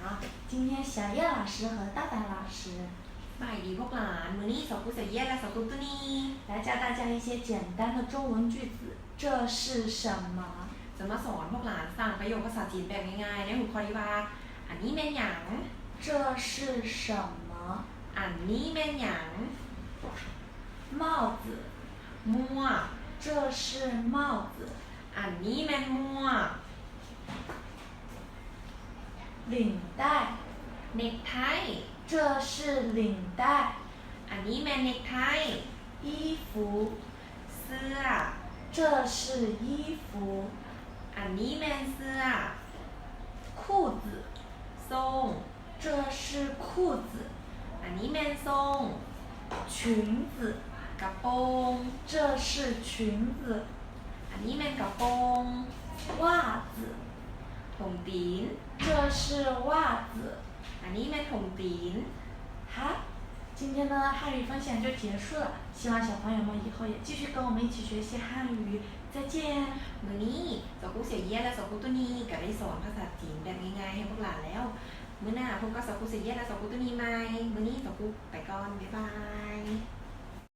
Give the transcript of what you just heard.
好，今天小叶老师和大凡老师 ສະບາຍດີພວກຫຼານ, ມື້ນີ້ສາວຄູສາວຢຽດ ແລະ ສາວຄູຕຸນີ 来教大家一些简单的中文句子。这是什么？ ຈະມາສອນພວກຫຼານສ້າງປະໂຫຍກພາສາຈີນແບບງ່າຍໆ ໃນຫົວຂໍ້ທີ່ວ່າ ອັນນີ້ແມ່ນຫຍັງ? 这是什么？ ອັນນີ້ແມ່ນຫຍັງ? 帽子。 ໝວກ. 这是帽子。 ອັນນີ້ແມ່ນໝວກ. 领带。 ເນັກໄທ. 这是领带。 ອັນນີ້ແມ່ນເນັກໄທ. 衣服。 ເສື້ອ. 这是衣服。 ອັນນີ້ແມ່ນເສື້ອ. 裤子。 ໂສ້ງ. 这是裤子。 ອັນນີ້ແມ່ນໂສ້ງ. 裙子。 ກະໂປງ. 这是裙子。 ອັນນີ້ແມ່ນກະໂປງ. 袜子。 ຖົງຕີນ. 这是袜子。 ອັນນີ້ແມ່ນຖົງຕີນ. 好，今天的汉语分享就结束了，希望小朋友们以后也继续跟我们一起学习汉语。再见。 ມື້ນີ້ສາວຄູສາວຢຽດ ແລະ ສາວຄູຕຸນີ ກໍໄດ້ສອນພາສາຈີນແບບງ່າຍໆໃຫ້ພວກຫຼານແລ້ວ. ມື້ໜ້າພົບກັບສາວຄູສາວຢຽດ ແລະ ສາວຄູຕຸນີໃໝ່. ມື້ນີ້ສາວຄູໄປກ່ອນ. ບາຍບາຍ.